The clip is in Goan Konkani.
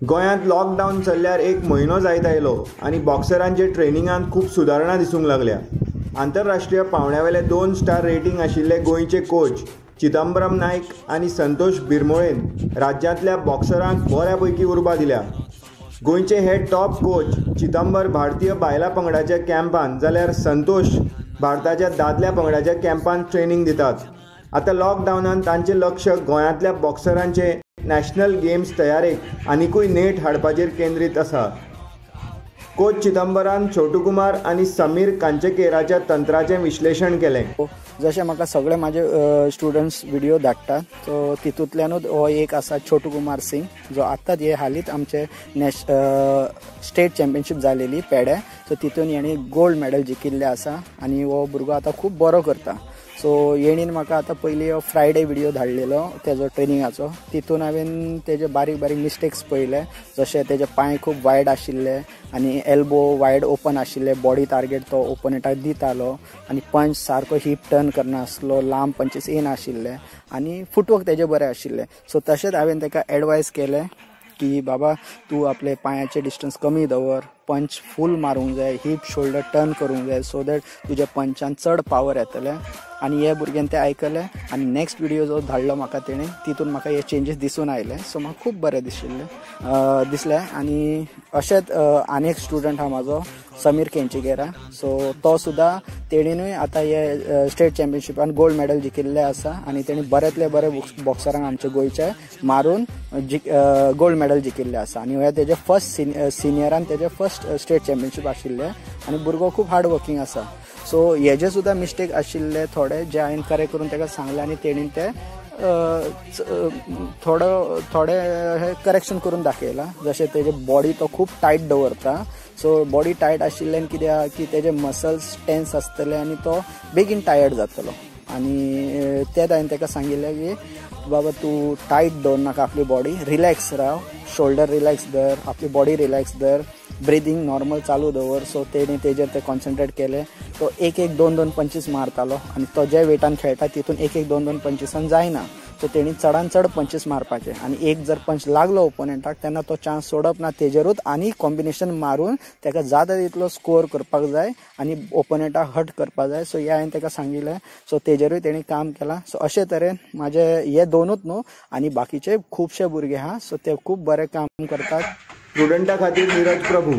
गोंयांत लॉकडावन चल्ल्यार एक म्हयनो जायत आयलो आनी बॉक्सरांचे ट्रेनिंगांत खूब सुदारणा दिसूंक लागल्या. आंतरराष्ट्रीय पांवड्यावेले 2 स्टार रेटींग आशिल्ले गोंयचे कोच चिदंबरम नायक आनी संतोष बिरमोळेन राज्यांतल्या बॉक्सरांक बऱ्या पैकी उर्बा दिल्या. गोंयचे हे टॉप कोच चिदंबर भारतीय बायलां पंगडाच्या कॅम्पान जाल्यार संतोष भारताच्या दादल्या पंगडाच्या कॅम्पान ट्रेनिंग दितात. आतां लॉकडावनान तांचें लक्ष गोंयांतल्या बॉक्सरांचे नॅशनल गेम्स तयारेक आनिकूय नेट हाडपाचेर केंद्रीत आसा. कोच चिदंबरान छोटू कुमार आनी समीर कांचेकेराच्या तंत्राचें विश्लेशण केलें. जशें म्हाका सगळे म्हाजे स्टुडंट्स व्हिडिओ धाडटात सो तितूंतल्यानूच हो एक आसा छोटू कुमार सिंग जो आत्ताच हे हालींच आमचे स्टेट चॅम्पियनशीप जालेली पेड्या, सो तितून हेणी गोल्ड मेडल जिखिल्लें आसा आनी हो भुरगो आतां खूब बरो करता. सो हेणीन म्हाका आतां पयली फ्रायडे व्हिडिओ धाडलेलो तेजो ट्रेनिंगाचो, तितून हांवें तेजे बारीक बारीक मिस्टेक्स पळयले, जशे तेजे पांय खूब वायड आशिल्ले आनी एल्बो वायड ओपन आशिल्ले, बॉडी टार्गेट तो ओपोनेंटाक दितालो आनी पंच सारको हिप टर्न करनासलो, लांब पंचीस येनाशिल्ले आनी फुटवर्क तेजे बरें आशिल्लें. सो तशेंच हांवें ताका एडवायस केलें की बाबा तूं आपले पांयाचे डिस्टन्स कमी दवर, पंच फूल मारूंक जाय, हिप शोल्डर टर्न करूंक जाय सो that तुज्या पंचान चड पावर येतले. आनी हे भुरग्यान तें आयकलें आनी नेक्स्ट व्हिडिओ जो धाडलो म्हाका तेणें तितून म्हाका हे चेंजीस दिसून आयले. सो म्हाका खूब बरें दिशिल्लें दिसलें. आनी अशेंच आनी एक स्टुडंट आहा म्हाजो समीर केंचीगेरा, सो तो सुद्दां तेणीनूय आतां हे स्टेट चॅम्पियनशिपान गोल्ड मेडल जिखिल्लें आसा आनी तेणी बऱ्यांतले बरे बॉक्सरांक आमचे गोंयचे मारून गोल्ड मेडल जिखिल्लें आसा. आनी हे तेजे फर्स्ट सिनियरान तेजे फर्स्ट स्टेट चॅम्पियनशीप आशिल्लें आनी भुरगो खूब हार्ड वर्कींग आसा. सो हेजे सुद्दां मिस्टेक आशिल्ले थोडे जे हांवें करेक्ट करून ताका सांगलें आनी तेणीन ते थोडे हे करेक्शन करून दाखयलां. जशें तेजे बॉडी तो खूब टायट दवरता, सो बॉडी टायट आशिल्ल्यान कितें आहा की तेजे मसल्स टेन्स आसतले आनी तो बेगीन टायर्ड जातलो. आनी तें हांवें ताका सांगिल्लें की बाबा तूं टायट दवरनाका आपली बॉडी, रिलॅक्स राव, शोल्डर रिलॅक्स धर, आपली बॉडी रिलॅक्स धर, ब्रिदींग नॉर्मल चालू दवर. सो तेणी तेजेर ते कॉन्सन्ट्रेट केलें. तो एक एक दोन दोन पंचीस मारतालो आनी तो जे वेटान खेळटा तितून एक एक दोन दोन पंचीसान जायना, सो तेणी चडान चड पंचीस मारपाचे आनी एक जर पंच लागलो ओपोनेंटाक तेन्ना तो चान्स सोडप ना, तेजेरूच आनी कॉम्बिनेशन मारून ताका जाता तितलो स्कोर करपाक जाय आनी ओपोनेंटाक हर्ट करपाक जाय. सो हें हांवें ताका सांगिल्लें, सो तेजेरूय तेणी काम केलां. सो अशे तरेन म्हाजे हे दोनूच न्हू आनी बाकीचे खुबशे भुरगे आहा, सो ते खूब बरें काम करतात. स्टुडंटा खातीर नीरज प्रभू.